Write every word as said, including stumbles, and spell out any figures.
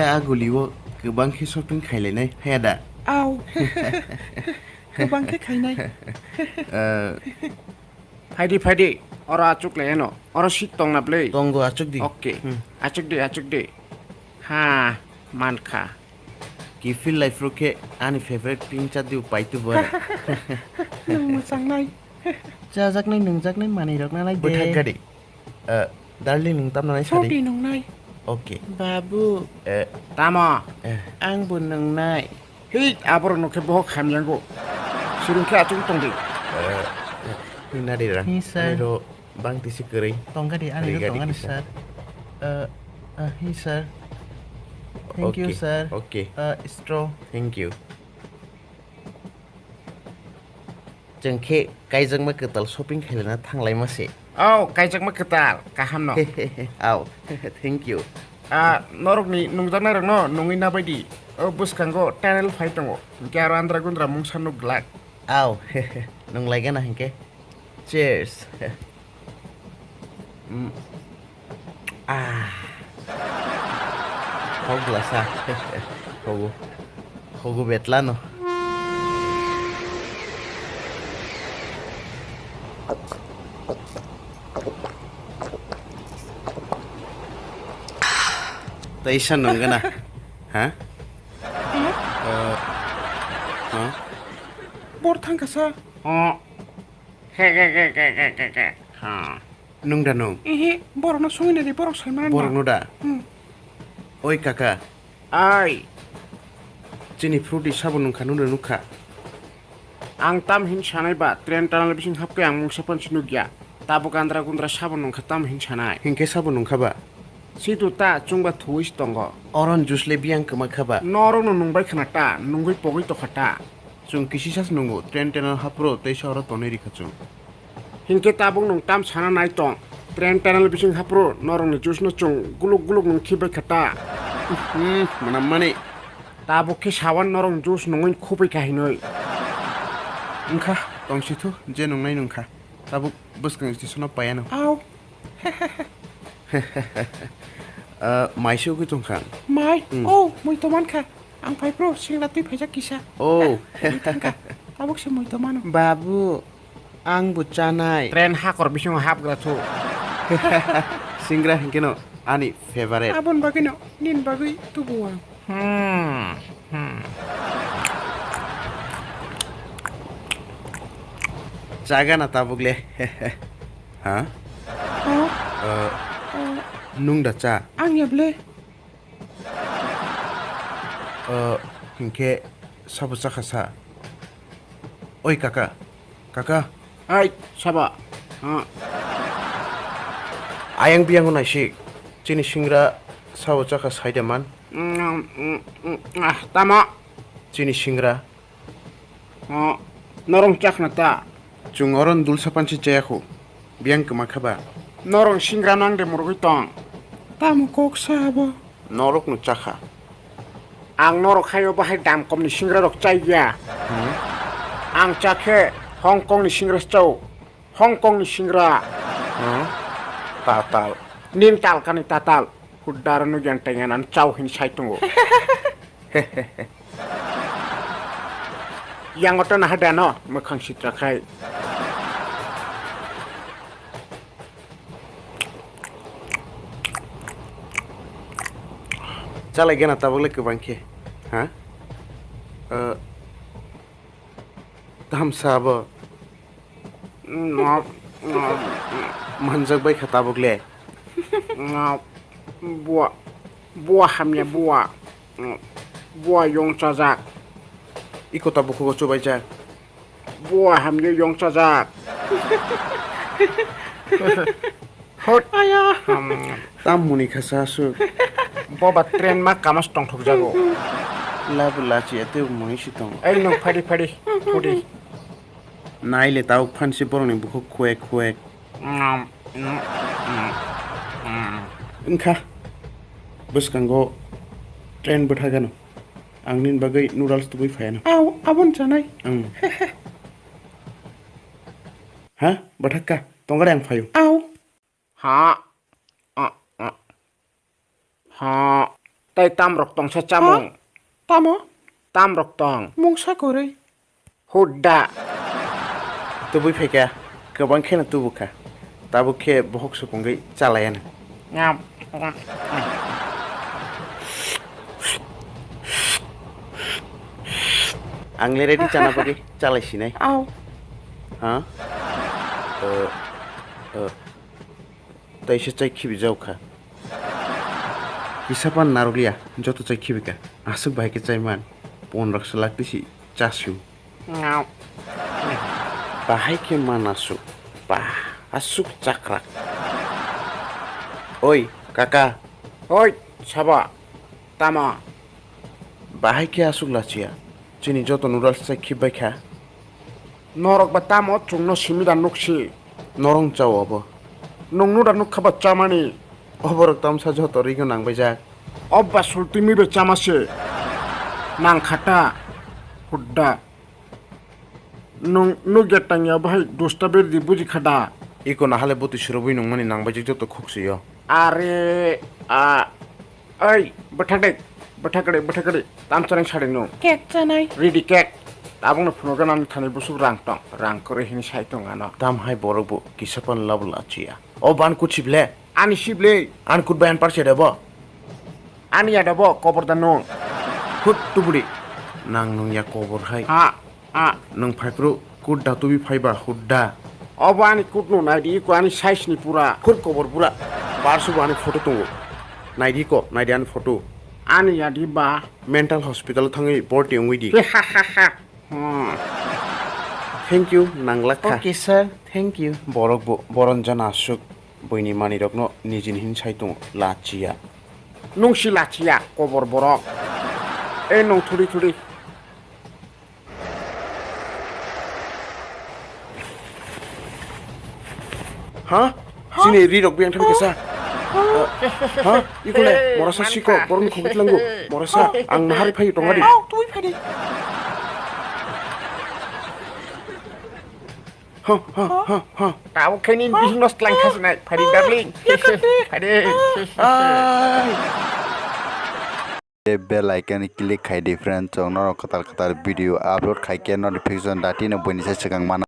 A guli o kwbang khe shopping khailainai, haya da? Au. Kwbang khe khainai. Eh, Phaidi, phaidi. Oro achuk le eno. Oro seat tong na bwle? Tongo, achuk di. Okay. Hmm. Achuk di, achuk di. Ha, mankha. Kiphil life rok khe ani favorite pink chadi paitu bora. Nwng mwchangnai. Chajaknai, nwngjaknai manwi rok nanai de. Bwthak gari. Eh, darling, nwng tamno nai sadi? Sorry, nwngnai. Okay. Babu. Eh. Tamo? Eh. Ang bo nwngnai. Hei, aborok no khe bohok hamyango. Siring khe achuk tong di. Eh, eh, hwnna de rang. Hi, sir. Ani ro bang tisi kwrwi. Tongkha di, ani ro tongani, sir. Eh, eh, hi, sir. Thank you, sir. Okay. Eh, straw. Thank you. Chwng khe kaijakma kwtal shopping khailana thanglaima se. Oh, kaijakma kwtal, kaham no. Au, thank you. Ah, norokni nungjaknairokno nungwi nabaidi. O bwskango tunnel phai tongo. Hinkhe aro andra gundra mungsa nuk glak. Au, nunglaigana hinkhe. Cheers. Mm. Ah. Khok glasa. Khogo. Khogo betlano. Teisa nunggana. Ha? Eh, ha? Bor thangkasa. Oh. He, he, he. Ha. Nung da nung? Ihi, borokno songwi naidi, borok sai mananw. Borokno da? Hmm. Oi kaka. Ai. Chini fruity sabo nungkha, nungno nukha. Ang tam hin sanai ba, train tunnel bising hapkhe ang mungsa pansi nukya. Tabuk andra gundra sabo nungkha tam hin sanai. Hinkhe sabo nungkha ba? Situ ta chwngba thuwi tongo. Oron juice le biyang kwma kha ba? Norokno nungbai khna ta, nungwi pogwi tokha ta. Chwng kisisa se nungo, train tunnel haphro teisa oro tonwi rikha chwng. Hinkhe tabuk nwng tam sana nai tong. Train tunnel bising haphro norokni juice no chwng guluk guluk nwng khibai kha ta. Hmm, mwnam mani. Tabuk khe sawan norok juice nungwi khupui kha hinwi. Wngkha, tongsi thu, je nungnai nungkha. Tabuk bwskang station o paiano. Au. Ah, mai se ugui tongkha. Mai? Hmm. Oh, mui to mankha. Ang phai phro, singra twi phaijak kisa. Oh. Mui thangkha. Tabuk se mui to mano. Babu, ang bo chanai. Train hakor bisingo hapgra thu. Singra hinkhe no ani favorite. Aboni bagwi no, nini bagwi tubu ang. Hmm, hmm. Chaga na tabuk le. Ha? Ha? Eh, nung da cha? Ang ya ble. Eh, hinkhe sabo chakha sa. Oi kaka, kaka. Ai, sabo. Ha. Ayang biyang naisik. Chini singra sabo chakha saide man. Mm, mm, mm, ah, tamo? Chini singra. Oh, norong chakna ta? Chwng oron dulsa pansi chayakho. Biyang kwma kha ba? Norong singra nang de murugwi tong. Tamo kok sa abo? Norokno chakha. Ang norok hayo bahai dam komni singra rok chaiya. Hmm? Ang chakhe Hong Kong ni singra chao. Hong Kong ni singra. Hmm? Tatal. Nin tal kani tatal. Hudar no yan tengan an chao hin sai tongo. Yang oto na hada no, mwkhang sitra khai. Chalai gana tabuk le kwbang khe. Ha? Eh, tamsa abo. Manjak bai kha tabuk le. Bua, bua hamya bua. Bua yong chajak. Iko ta bukhugo chubaijak. Bua hamya yong chajak. Hot. Aya. Tam muni kha sa su. Boba train ma kamas tongthok jago. Labu lachi ate muni si tong. Ei nung phadi phadi. Phudi. Naile tabuk phansi borokni bukhuk khuek khuek. Wngkha bwskango train bwthagano. Ang nini bagwi noodles tubui phaiano. Au, abon chanai. Ang. Ha? Bwthakka? Tongare ang phaio. Au. Ha? A, a. Ha? Tei tamrok tongsa chamung. Tamo? Tamrok tong. Mungsa kwrwi. Hudda. Tubui phaikha, kwbang kheno tubukha. Tabuk khe bohok supungwi chalayano. Ngam. Ang le ready chana bagwi chalai sinai. Au. Ha? Uh, uh. Taisa chai khibi jaukha. Kisa pan narwkliya, joto chai khibika. Aswk bahai khe chaiman. Pon raksa lak tisi chasio. Ngau. Bahai khe man aswk. Bah, aswk chakrak. Oi, kaka. Oi, sabo. Tamo? Bahai khe aswk lachiya. Chini joto noodles chai khibbai kha. Norok ba tamo chwngno simi da nukse? Norong chao obo. Nwng nuda nukha ba chamani? Oborok tamsa joto rwino nangbaijak. Obba sultimi bai chamase. Nangkha ta. Hudda. Nwng nukya tangya bahai dosta berdi buji kha da? Iko nahale bwtwi surubwi nungmani nangbaijak joto khuksuyo. Are, a, Oi, bwthakdi, bwthakdi, bwthakdi. Tam chanai sari nung. Cake chanai. Ready cake. Tabukno phunukgwi nang thani busuk rang tong. Rang kwrwi hini sai tong ano. Tam hai borok bo kisa pan labo lachiya. O ban kut sible. Ani sible. An kut bai an parse debo. Ani ya debo kobor da nung. Hut tubudi. Nang nung ya kobor hai. Ha. A, nwng phaiphru kut da tubi phaiba hudda. Obo ani kut no naidi, iko ani size ni pura. Khur kobor pura. Parsu bo ani photo tongo. Naidi ko, naidi ani photo. Ani yadi ba. Mental hospital thangwi borti wngwi di. Hmm. Thank you, nanglakha. Okay, sir. Thank you. Borok bo, boron jana aswk. Buini manirokno nijini hin sai tongo. Lachiya. Nungsi lachiya, kobor borok. E nung thudi thudi. Ha? Chini ri rok biyang thani kesa. Ha? Ikole, morasa siko, borokni khobor tlango. Morasa, ang nahari phaio tongadi. Au, twi phadi. Ha, ha, ha, ha. Tao khaini bihingno slang khasinai. Phadi, darling. Phadi. Ai. Bell icon click khai di friend, chwng norok kwtal kwtal video upload khai khe notification dati no buini sai swkang mano.